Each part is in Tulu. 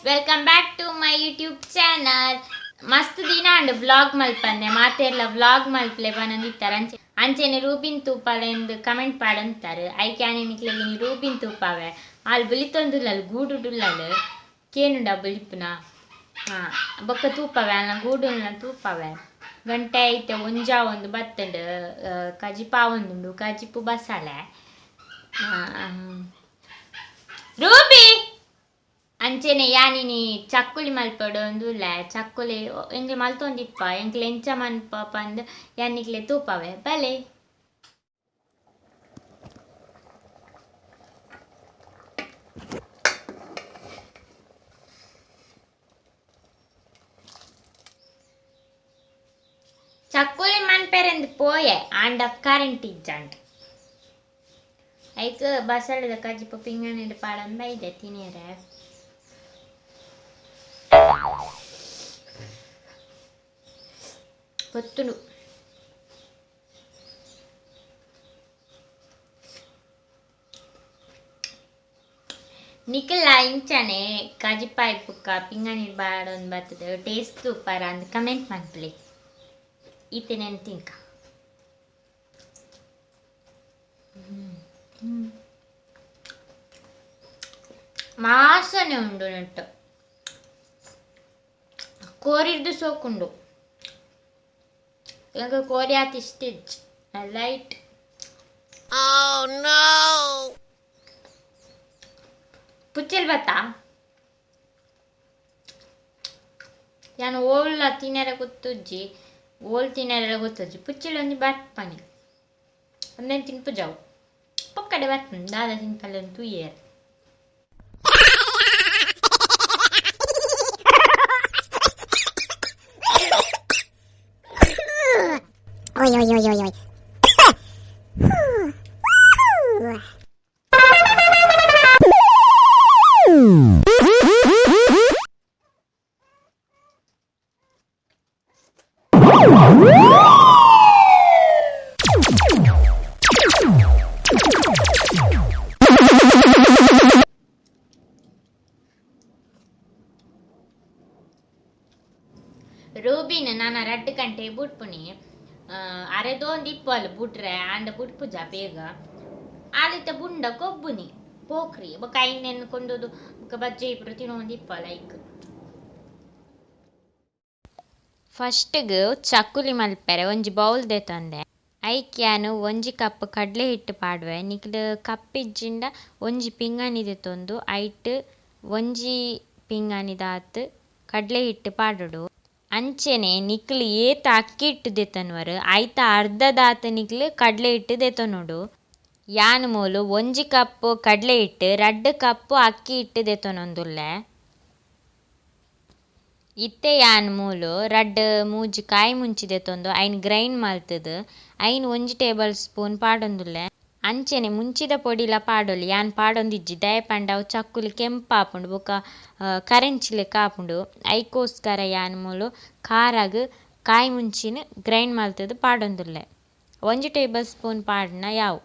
Welcome back to my YouTube channel. ಮಸ್ತ್ ದಿನ ಅಂಡ್ ವ್ಲಾಗ್ ಮಲ್ಪಂದೆ ಮಾತೆರ್ಲ ವ್ಲಾಗ್ ಮಲ್ಪಲೆ ಬನಂದಿತ್ತಾರೆ. ಅಂಚೆ ಅಂಚೆನೆ ರೂಬಿನ್ ತೂಪಾಲೆ ಎಂದು ಕಮೆಂಟ್ ಪಾಡಂತಾರೆ. ಐಕೆ ಆನೆ ನಿಕ್ಲೆಗ್ ಇನಿ ರೂಬಿನ್ ತೂಪಾವೆ. ಆಲ್ ಬುಲಿತೊಂದುಲ್ಲಲ್ ಗೂಡುಡುಲ್ಲಲ್ ಕೇನುಂಡ ಬುಲಿಪುನ ಬೊಕ್ಕ ತೂಪವೆ ಅಲ್ನ ಗೂಡುಲ್ನ ತೂಪವೆ. ಗಂಟೆ ಐತೆ ಒಂಜಾ ಒಂದು ಬತ್ತಂಡು ಕಜಿಪಾವೊಂದುಂಡು ಕಜಿಪು ಬಸಾಲೆ. ರೂಬಿ ಅಂಚೆನೆ ಯಾನಿನಿ ಚಕ್ಕುಲಿ ಮಲ್ಪೊಡು ಉಂದುಲ್ಲೆ ಚಕ್ಕುಲಿ ಎಂಕ್ಲೆ ಮಲ್ತೊಂದಿಪ್ಪ ಎಂಕ್ಲೆ ಎಂಚ ಮನ್ಪ ಪಂದ್ ಯಾನ್ ನಿಕ್ಲೆ ತೂಪವೆ ಬಲೆ. ಚಕ್ಕುಲಿ ಮನ್ಪೆರೆಂದು ಪೋಯೆ ಆಂಡ ಕರೆಂಟ್ ಇಜ್ಜಾಂಡ್ ಐಕ್ ಬಸಳೆದ ಕಜಿಪು ಪಿಂಗಣಿಡ್ ಪಾಡೊಂದು ಬೈದೆ ತಿನಿಯರೆ. ಪೊತ್ತುಂಡು ನಿಕಲ ಇಂಚನೆ ಕಜಿಪಾಯಿ ಬುಕ್ಕ ಪಿಂಗಣಿ ಪಾಡೊಂದು ಬರ್ತದೆ ಟೇಸ್ಟ್ ಸೂಪರ್ ಅಂದ್ ಕಮೆಂಟ್ ಮನ್ಪುಲೆ. ಇತ್ತೆ ನೆನ್ ತಿಂಕ. ವಾಸನೆ ಉಂಡು ನೆಟ್ಟು ಕೋರಿರ್ದು ಸೋಕುಂಡು. ಎಂಕ್ ಕೋರಿ ಆತ್ ಇಷ್ಟ ಇಜ್ಜಿ ಲೈಟ್. ಪುಚ್ಚೆಲ್ ಬತ್ತಾ ಯಾನ್ ಓಲ್ಲ ತಿನೆರೆ ಗೊತ್ತುಜ್ಜಿ ಓಲ್ ತಿನೆರೆ ಗೊತ್ತುಜ್ಜಿ ಪುಚ್ಚೆಲ್ ಒಂಜಿ ಬರ್ಪನಿ ಉಂದೆನ್ ತಿನ್ಪುಜವು ಪೊಕ್ಕಡೆ ಬರ್ಪುಂಡು ದಾದ ತಿನ್ಪಲೆ ತೂಯೆರ್. Oi, oi, oi, oi, oi. Rubin ನನ ರಡ್ಡ್ ಗಂಟೆ ಬುಡ್ಪುನಿ ಅರೆದೊಂದು ಇಪ್ಪಲ್ ಬುಡ್ರೆ ಆಂಡ ಬುಡ್ಪುಜ ಬೇಗ ಆಲಿತ ಬುಂಡ ಕೊಬ್ಬುನಿ ಪೋಕ್ರಿ ಬೊಕ ಐನೆನ್ ಕೊಂಡೋದು ಬೊಕ ಬಜ್ಜೆ ಪೂರ ತಿನೊಂದು ಇಪ್ಪಲ್ ಐಕ್. ಫಸ್ಟ್ಗ್ ಚಕ್ಕುಲಿ ಮಲ್ಪೆರೆ ಒಂಜಿ ಬೌಲ್ ದೆತೊಂದೆ. ಐಕ್ ಯಾನ್ ಒಂಜಿ ಕಪ್ ಕಡ್ಲೆ ಹಿಟ್ಟು ಪಾಡುವೆ. ನಿಕ್ಲ್ ಕಪ್ ಇಜ್ಜಿಂಡ ಒಂಜಿ ಪಿಂಗಾಣಿ ದೆತೊಂದು ಐಟ್ ಒಂಜಿ ಪಿಂಗಾಣಿದಾತ್ ಕಡ್ಲೆ ಹಿಟ್ಟು ಪಾಡೊಡು. ಅಂಚೆನೆ ನಿಕ್ಲ್ ಏತ್ ಅಕ್ಕಿ ಹಿಟ್ಟು ದೆತೊನುವರ್ ಐತ ಅರ್ಧದಾತ್ ನಿಕ್ಲ್ ಕಡ್ಲೆ ಹಿಟ್ಟು ದೆತೊನೊಡು. ಯಾನ್ ಮೂಲು ಒಂಜಿ ಕಪ್ ಕಡ್ಲೆ ಹಿಟ್ಟು ರಡ್ಡ್ ಕಪ್ ಅಕ್ಕಿ ಹಿಟ್ಟು ದೆತೊನೊಂದುಲ್ಲೆ. ಇತ್ತೆ ಯಾನ್ ಮೂಲು ರಡ್ಡ್ ಮೂಜಿ ಕಾಯಿ ಮುಂಚಿ ದೆತೊಂದು ಐನ್ ಗ್ರೈಂಡ್ ಮಲ್ತುದು ಐನ್ ಒಂಜಿ ಟೇಬಲ್ ಸ್ಪೂನ್ ಪಾಡೊಂದುಲ್ಲೆ. ಅಂಚೆನೆ ಮುಂಚಿದ ಪೊಡಿಲ ಪಾಡೊಲಿ ಯಾನ್ ಪಾಡೊಂದಿಜ್ಜಿ ದಾಯೆ ಪಂಡ ಅವು ಚಕ್ಕುಲಿ ಕೆಂಪಾಪುಂಡು ಬೊಕ ಕರೆಂಚಿ ಲೆಕ್ಕ ಆಪುಂಡು. ಐಕೋಸ್ಕರ ಯಾನ್ ಮೂಲು ಖಾರಗ್ ಕಾಯಿ ಮುಂಚಿನ ಗ್ರೈಂಡ್ ಮಲ್ತುದು ಪಾಡೊಂದುಲ್ಲೆ. ಒಂಜಿ ಟೇಬಲ್ ಸ್ಪೂನ್ ಪಾಡ್ನ ಯಾವು.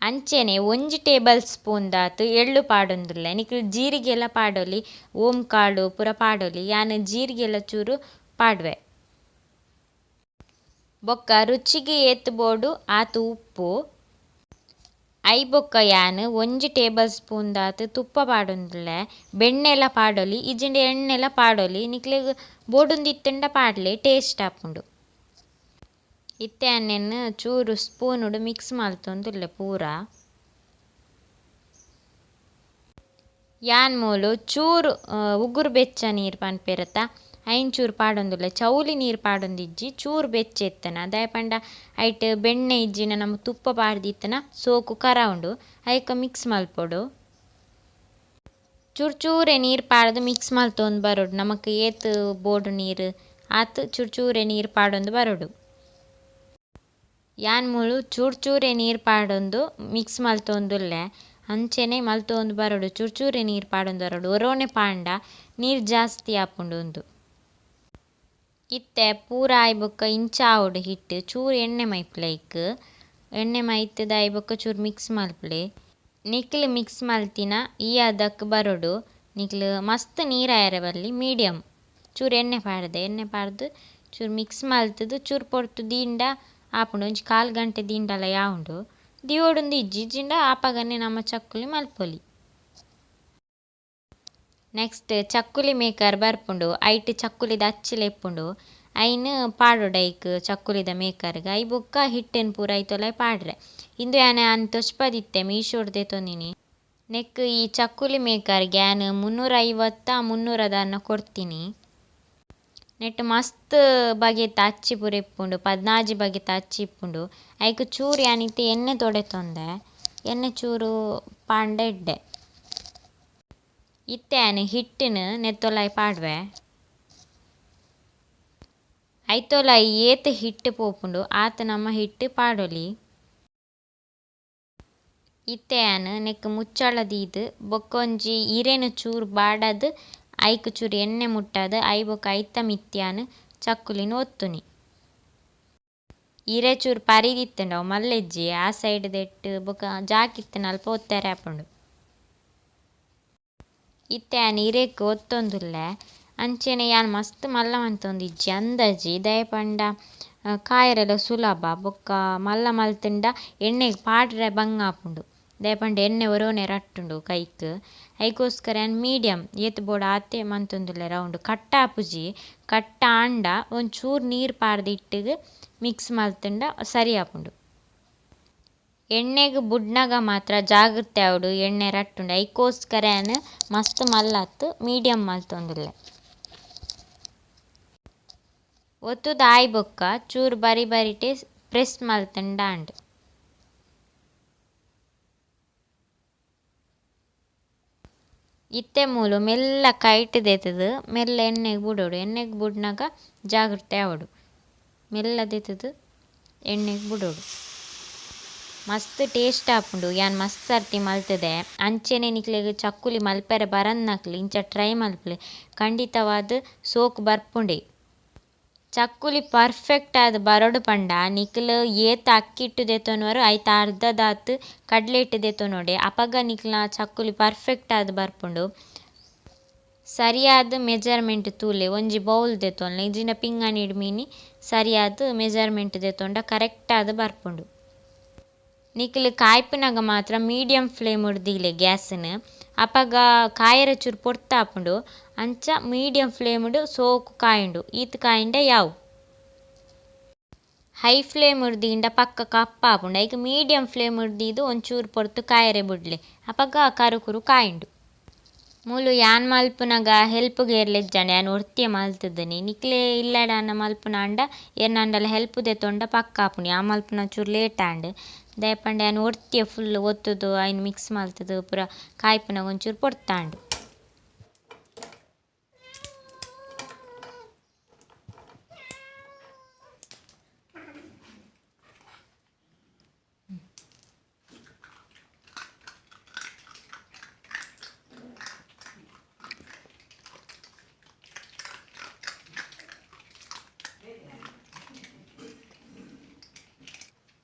ಅಂಚೆನೆ ಒಂಜಿ ಟೇಬಲ್ ಸ್ಪೂನ್ ದಾತ್ ಎಳ್ಳು ಪಾಡೊಂದುಲ್ಲೆ. ನಿಕ್ಲ್ ಜೀರಿಗೆಲ ಪಾಡೊಲಿ ಓಂ ಕಾಳು ಪೂರ ಪಾಡೊಲಿ ಯಾನ್ ಜೀರಿಗೆಲ ಚೂರು ಪಾಡುವೆ. ಬೊಕ್ಕ ರುಚಿಗೆ ಏತ್ ಬೋಡು ಆತ್ ಉಪ್ಪು. I ಬೊಕ್ಕ ಯಾನ್ ಒಂಜಿ ಟೇಬಲ್ ಸ್ಪೂನ್ ದಾತ್ ತುಪ್ಪ ಪಾಡೊಂದುಲ್ಲೆ. ಬೆಣ್ಣೆಲ ಪಾಡೊಲಿ ಇಜ್ಜಿಂಡ ಎಣ್ಣೆಲ ಪಾಡೊಲಿ ನಿಕ್ಲೆಗ್ ಬೋಡುಂದಿತ್ತುಂಡ ಪಾಡ್ಲೆ ಟೇಸ್ಟ್ ಆಪುಂಡು. ಇತ್ತೆ ಯಾನ್ ಚೂರು ಸ್ಪೂನುಡು ಮಿಕ್ಸ್ ಮಲ್ತೊಂದುಲ್ಲೆ ಪೂರ. ಯಾನ್ ಮೂಲು ಚೂರು ಉಗುರು ಬೆಚ್ಚ ನೀರು ಪನ್ಪೆರತ ಐನ್ ಚೂರು ಪಾಡೊಂದುಲ್ಲೆ. ಚೌಲಿ ನೀರು ಪಾಡೊಂದಿಜ್ಜಿ ಚೂರು ಬೆಚ್ಚ ಇತ್ತನ ದಾಯೆ ಪಂಡ ಐಟ್ ಬೆಣ್ಣೆ ಇಜ್ಜಿಂಡ ನಮ ತುಪ್ಪ ಪಾಡ್ದಿತ್ತನ ಸೋಕು ಕರವುಂಡು ಐಕ ಮಿಕ್ಸ್ ಮಲ್ಪೊಡು. ಚೂರು ಚೂರೆ ನೀರು ಪಾಡ್ದು ಮಿಕ್ಸ್ ಮಲ್ತೊಂದು ಬರೊಡು. ನಮಕ್ ಏತ್ ಬೋಡು ನೀರು ಆತ್ ಚೂರು ಚೂರೆ ನೀರು ಪಾಡೊಂದು ಬರೊಡು. ಯಾನ್ ಮೂಲು ಚೂರು ಚೂರೆ ನೀರು ಪಾಡೊಂದು ಮಿಕ್ಸ್ ಮಲ್ತೊಂದುಲ್ಲೆ. ಅಂಚೆನೆ ಮಲ್ತೊಂದು ಬರೊಡು ಚೂರು ಚೂರೆ ನೀರು ಪಾಡೊಂದು ಬರೊಡು. ಒರೋನೆ ಪಾಂಡ ನೀರು ಜಾಸ್ತಿ ಆಪುಂಡು ಉಂದು. ಇತ್ತೆ ಪೂರ ಆಯಿ ಬೊಕ್ಕ ಇಂಚ ಆವೊಡು ಹಿಟ್ಟು ಚೂರು ಎಣ್ಣೆ ಮೈಪುಲೆ ಐಕ್. ಎಣ್ಣೆ ಮೈತ್ದ್ ಆಯಿ ಬೊಕ್ಕ ಚೂರು ಮಿಕ್ಸ್ ಮಲ್ಪುಲೆ. ನಿಕ್ಲು ಮಿಕ್ಸ್ ಮಲ್ತಿನ ಈ ಅದಕ್ಕೆ ಬರೋಡು ನಿಕ್ಲು ಮಸ್ತ್ ನೀರು ಆಯರೆ ಬರಲಿ ಮೀಡಿಯಮ್ ಚೂರು ಎಣ್ಣೆ ಪಾಡ್ದೆ ಎಣ್ಣೆ ಪಾಡ್ದು ಚೂರು ಮಿಕ್ಸ್ ಮಲ್ತದು ಚೂರು ಪೊರ್ತು ದೀಂಡ ಆಪುಂಡು ಒಂಜಿ ಕಾಲು ಗಂಟೆ ದೀಂಡಲ ಯಾವುಂಡು ದಿವೋಡುಂದು ಇಜ್ಜಿ ಇಜ್ಜಿಂಡ ಆಪಗನೆ ನಮ್ಮ ಚಕ್ಕುಲಿ ಮಲ್ಪೊಲಿ. ನೆಕ್ಸ್ಟ್ ಚಕ್ಕುಲಿ ಮೇಕರ್ ಬರ್ಪುಂಡು ಐಟ್ ಚಕ್ಕುಲಿದ ಅಚ್ಚಿಲ ಇಪ್ಪುಂಡು ಐನ್ ಪಾಡೊಡು ಐಕ್ ಚಕ್ಕುಲಿದ ಮೇಕರ್ಗ್ I ಬೊಕ್ಕ ಹಿಟ್ಟನ್ ಪೂರ ಐತೊಲ ಪಾಡ್ರೆ ಇಂದು ಯಾನ್ ಯಾನ್ ತೊಚ್ಪದಿತ್ತೆ ಮೀಶೋಡ್ ದೆತೊಂದಿನಿ. ನೆಕ್ ಈ ಚಕ್ಕುಲಿ ಮೇಕರ್ಗೆ ಯಾನ್ 350 300 ದಾನ್ನ ಕೊಡ್ತೀನಿ. ನೆಟ್ ಮಸ್ತ್ ಬಗೆತ ಅಚ್ಚಿ ಪೂರ ಇಪ್ಪುಂಡು 14 ಬಗೆತ ಅಚ್ಚಿ ಇಪ್ಪುಂಡು ಐಕ್ ಚೂರು ಯಾನ್ ಇತ್ತೆ ಎಣ್ಣೆ ತೊಡೆತೊಂದೆ ಎಣ್ಣೆ ಚೂರು ಪಾಂಡ ಎಡ್ಡೆ. ಇತ್ತೆ ಯಾನ್ ಹಿಟ್ಟಿನ ನೆತ್ತೊಲಾಯ್ ಪಾಡ್ವೆ ಐತೊಲಾಯ್ ಏತ್ ಹಿಟ್ಟು ಪೋಪುಂಡು ಆತ ನಮ್ಮ ಹಿಟ್ಟು ಪಾಡೊಲಿ. ಇತ್ತೆ ಯಾನ್ ನೆಕ್ ಮುಚ್ಚಳ ದೀದ್ ಬೊಕ್ಕೊಂಜಿ ಇರೆನ್ ಚೂರು ಬಾಡದ್ ಐಕ್ ಚೂರು ಎಣ್ಣೆ ಮುಟ್ಟಾದ್ I ಬೊಕ್ಕ ಐತ ಮಿತ್ತ್ ಯಾನ್ ಚಕ್ಕುಲಿನ್ ಒತ್ತುನಿ. ಇರೆ ಚೂರು ಪರಿದಿತ್ತುಂಡು ಅವು ಮಲ್ಲೆಜ್ಜಿ ಆ ಸೈಡ್ ದೆಟ್ಟು ಬೊಕ್ಕ ಜಾಕಿತ್ತಿನ ಅಲ್ಪ ಒತ್ತೆರೆ ಆಪುಂಡು. ಇತ್ತೆ ಯಾನ್ ಇರೆಕ್ ಒತ್ತೊಂದುಲ್ಲೆ ಅಂಚೆನೆ ಯಾನ್ ಮಸ್ತ್ ಮಲ್ಲ ಮಂತೊಂದಿಜ್ಜಿ ಅಂದಾಜಿ ದಾಯೆ ಪಂಡ ಕಾಯರೆಲ ಸುಲಭ ಬೊಕ್ಕ ಮಲ್ಲ ಮಲ್ತುಂಡ ಎಣ್ಣೆಗ್ ಪಾಡ್ರೆ ಬಂಗ ಆಪುಂಡು ದಾಯೆ ಪಂಡ ಎಣ್ಣೆ ಒರೋನೆ ರಟ್ಟುಂಡು ಕೈಕ್ ಐಕೋಸ್ಕರ ಯಾನ್ ಮೀಡಿಯಮ್ ಏತ್ ಬೋಡ ಆತೆ ಮಂತೊಂದುಲ್ಲೆ ರೌಂಡ್ ಕಟ್ ಆಪುಜಿ ಕಟ್ ಆಂಡ ಒಂಚೂರು ನೀರು ಪಾಡ್ದ್ ಹಿಟ್ಟಿಗ್ ಮಿಕ್ಸ್ ಮಲ್ತುಂಡ ಸರಿ ಆಪುಂಡು. ಎಣ್ಣೆಗ್ ಬುಡ್ನಗ ಮಾತ್ರ ಜಾಗ್ರತೆ ಆವೊಡು ಎಣ್ಣೆ ರಟ್ಟುಂಡು ಐಕೋಸ್ಕರ ಯಾನ್ ಮಸ್ತ್ ಮಲ್ಲತ್ ಮೀಡಿಯಮ್ ಮಲ್ತೊಂದುಲ್ಲೆ. ಒತ್ತುದು ಆಯಿ ಬೊಕ್ಕ ಚೂರು ಬರಿ ಬರಿಟೆ ಪ್ರೆಸ್ ಮಲ್ತುಂಡ ಆಂಡ್. ಇತ್ತೆ ಮೂಲು ಮೆಲ್ಲ ಕೈಟ್ ದೆತ್ತುದು ಮೆಲ್ಲ ಎಣ್ಣೆಗ್ ಬುಡೊಡು ಎಣ್ಣೆಗ್ ಬುಡ್ನಗ ಜಾಗ್ರತೆ ಆವೊಡು ಮೆಲ್ಲ ದೆತ್ತುದು ಎಣ್ಣೆಗ್ ಬುಡೊಡು. ಮಸ್ತ್ ಟೇಸ್ಟ್ ಆಪುಂಡು ಯಾನ್ ಮಸ್ತ್ ಸರ್ತಿ ಮಲ್ತದೆ ಅಂಚೆನೆ ನಿಕ್ಲೆಗ್ ಚಕ್ಕುಲಿ ಮಲ್ಪೆರೆ ಬರಂದ್ನಕ್ಲು ಇಂಚ ಟ್ರೈ ಮಲ್ಪುಲೆ ಖಂಡಿತವಾದ್ ಸೋಕು ಬರ್ಪುಂಡೆ. ಚಕ್ಕುಲಿ ಪರ್ಫೆಕ್ಟ್ ಆದ್ ಬರೋಡು ಪಂಡ ನಿಕ್ಲು ಏತ್ ಅಕ್ಕಿ ಹಿಟ್ಟು ದೆತೊನುವರು ಐತ ಅರ್ಧದಾತ್ ಕಡ್ಲೆ ಹಿಟ್ಟು ದೆತೊನೊಡೆ ಅಪಗ ನಿಕ್ಲ್ನ ಚಕ್ಕುಲಿ ಪರ್ಫೆಕ್ಟ್ ಆದ್ ಬರ್ಪುಂಡು. ಸರಿಯಾದ ಮೆಜರ್ಮೆಂಟ್ ತೂಲೆ ಒಂಜಿ ಬೌಲ್ ದೆತೊನ್ಲೆ ಇಜ್ಜಿಂಡ ಪಿಂಗಾಣಿಡ್ ಮೀನಿ ಸರಿಯಾದ ಮೆಜರ್ಮೆಂಟ್ ದೆತೊಂಡ ಕರೆಕ್ಟ್ ಆದ್ ಬರ್ಪುಂಡು. ನಿಕ್ಲು ಕಾಯ್ಪುನಗ ಮಾತ್ರ ಮೀಡಿಯಂ ಫ್ಲೇಮ್ ದೀಲೆ ಗ್ಯಾಸ್ನ್ ಅಪಗ ಕಾಯೆರೆ ಚೂರು ಪೊರ್ತಾಪುಂಡು ಅಂಚ ಮೀಡಿಯಂ ಫ್ಲೇಮ್ ಸೋಕು ಕಾಯುಂಡು ಈತ್ ಕಾಯಿಂಡ ಯಾವು. ಹೈ ಫ್ಲೇಮ್ ದೀಂಡ ಪಕ್ಕ ಕಪ್ಪಾಪುಂಡು ಐಕ್ ಮೀಡಿಯಂ ಫ್ಲೇಮ್ ದೀದ್ ಒಂಚೂರು ಪೊರ್ತು ಕಾಯೆರೆ ಬುಡ್ಲೆ ಅಪಗ ಕರುಕುರು ಕಾಯುಂಡು. ಮೂಲು ಯಾನ್ ಮಲ್ಪುನಗ ಹೆಲ್ಪ್ಗ್ ಏರ್ಲ ಇಜ್ಜಂಡ ಯಾನ್ ಒರ್ತಿಯೆ ಮಲ್ತುದಿನಿ ನಿಕ್ಲೆ ಇಲ್ಲಡಾನ ಮಲ್ಪುನಾಂಡ ಏರ್ನಾಂಡಲ ಹೆಲ್ಪ್ ದೆತೊಂಡ ಪಕ್ಕ ಆಪುಂಡು ಯಾನ್ ಮಲ್ಪುನ ಚೂರು ಲೇಟ್ ಆಂಡ್ ದಾಯೆ ಪಂಡ ಯಾನ್ ಒರ್ತಿಯೆ ಫುಲ್ ಒತ್ತುದು ಐನ್ ಮಿಕ್ಸ್ ಮಲ್ತುದು ಪೂರ ಕಾಯ್ಪುನಗ ಒಂಚೂರು ಪೊರ್ತಾಂಡ್.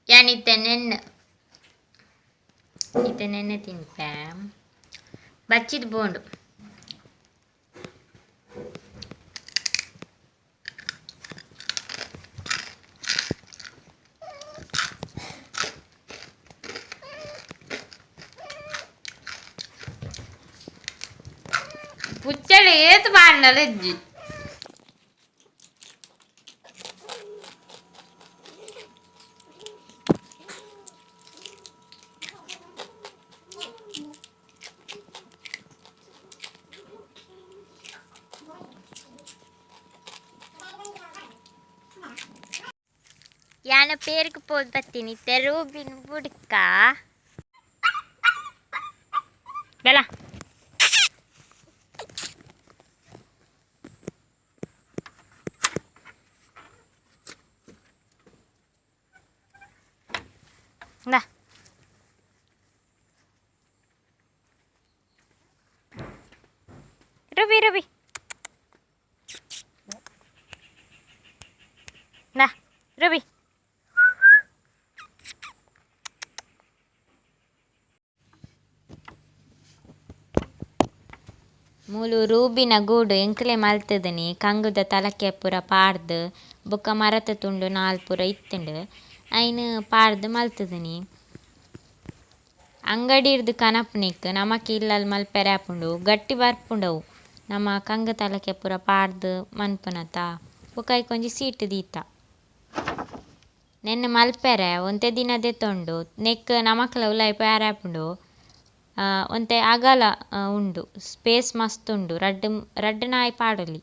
ಯಾನ್ ಇತ್ತೆ ನೆನ್ನೆ ಇತ್ತೆ ನೆನ್ನೆ ತಿನ್ಪೆ ಬಚ್ಚಿದ್ ಬೋಂಡು. ಪುಚ್ಚಡೆ ಏತ್ ಪಾಂಡಲ ಇಜ್ಜಿ. ಯಾನ ಪೇರ್ಗ್ ಪೋದು ಬತ್ತೀನಿ ರೂಬಿನ್ ಬುಡ್ಕ ಬೆಲ ಇಂದಾ ರೂಬಿ ರೂಬಿ ಇಂದಾ ರೂಬಿ. ಮೂಲು ರೂಬಿನ ಗೂಡು ಎಂಕ್ಲೆ ಮಲ್ತದನಿ ಕಂಗುದ ತಲಕೆ ಪೂರ ಪಾಡ್ದು ಬೊಕ್ಕ ಮರತ ತುಂಡು ನಾಲ್ ಪೂರ ಇತ್ತುಂಡು ಐನ್ ಪಾಡ್ದು ಮಲ್ತದನಿ. ಅಂಗಡಿರ್ದು ಕನಪುನೆಕ್ ನಮಕ್ ಇಲ್ಲಲ್ ಮಲ್ಪೆರೆ ಆಪುಂಡು ಗಟ್ಟಿ ಬರ್ಪುಂಡವು ನಮ ಕಂಗು ತಲಕೆ ಪೂರ ಪಾಡ್ದು ಮನ್ಪುನತ ಬೊಕ್ಕ ಐಕ್ ಒಂಜಿ ಸೀಟ್ ದೀತ. ನೆನ್ನೆ ಮಲ್ಪೆರೆ ಒಂತೆ ದಿನ ದೆತೊಂಡು ನೆಕ್ ನಮಕ್ಲ ಉಲಾಯಿ ಪೋಯೆರೆ ಆಪುಂಡು. ಒಂತೆ ಅಗಲ ಉಂಡು ಸ್ಪೇಸ್ ಮಸ್ತ್ ಉಂಡು ರಡ್ಡ್ ರಡ್ಡ್ ನಾಯಿ ಪಾಡೊಲಿ.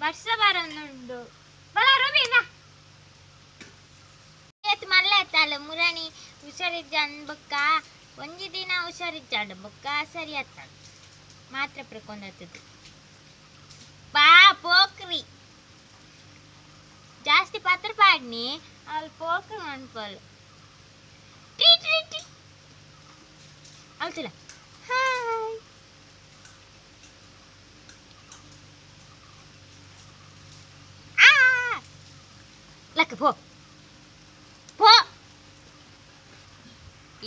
ವರ್ಷ ಬರೊಂದುಂಡು ಬಲ ರೂಬಿನ ಏತ್ ಮಲ್ಲೆ ಆತಲ್ ಮುರಣಿ ಹುಷಾರಿಜ್ಜನ್ ಬೊಕ್ಕ ಒಂಜಿ ದಿನ ಹುಷಾರಿಜ್ಜಾಂಡ್ ಬೊಕ್ಕ ಸರಿ ಆತಲ್ ಮಾತ್ರ ಪ್ರಕೊಂಡತ್ತದು ಬಾ ಪೋಕ್ರಿ ಜಾಸ್ತಿ ಪತ್ರ ಪಾಡ್ನಿ ಅಲ್ಲಿ ಪೋಕ್ರಿ ಅನ್ಪಲ್ ಟ್ರೀ ಟ್ರೀ ಟ್ರೀ ಅಲ್ತಿಲ್ಲ. ಹಾಯ್ ಲಕ್ಕ ಪೋ ಪೋ.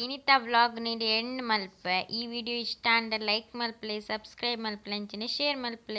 ಇನಿತ ವ್ಲಾಗ್ ನೀಡಿ ಎಂಡ್ ಮಲ್ಪೆ. ಈ ವಿಡಿಯೋ ಇಷ್ಟ ಅಂಡ ಲೈಕ್ ಮಲ್ಪಲೆ, ಸಬ್ಸ್ಕ್ರೈಬ್ ಮಲ್ಪಲೆ, ಅಂಚನೆ ಶೇರ್ ಮಲ್ಪಲೆ.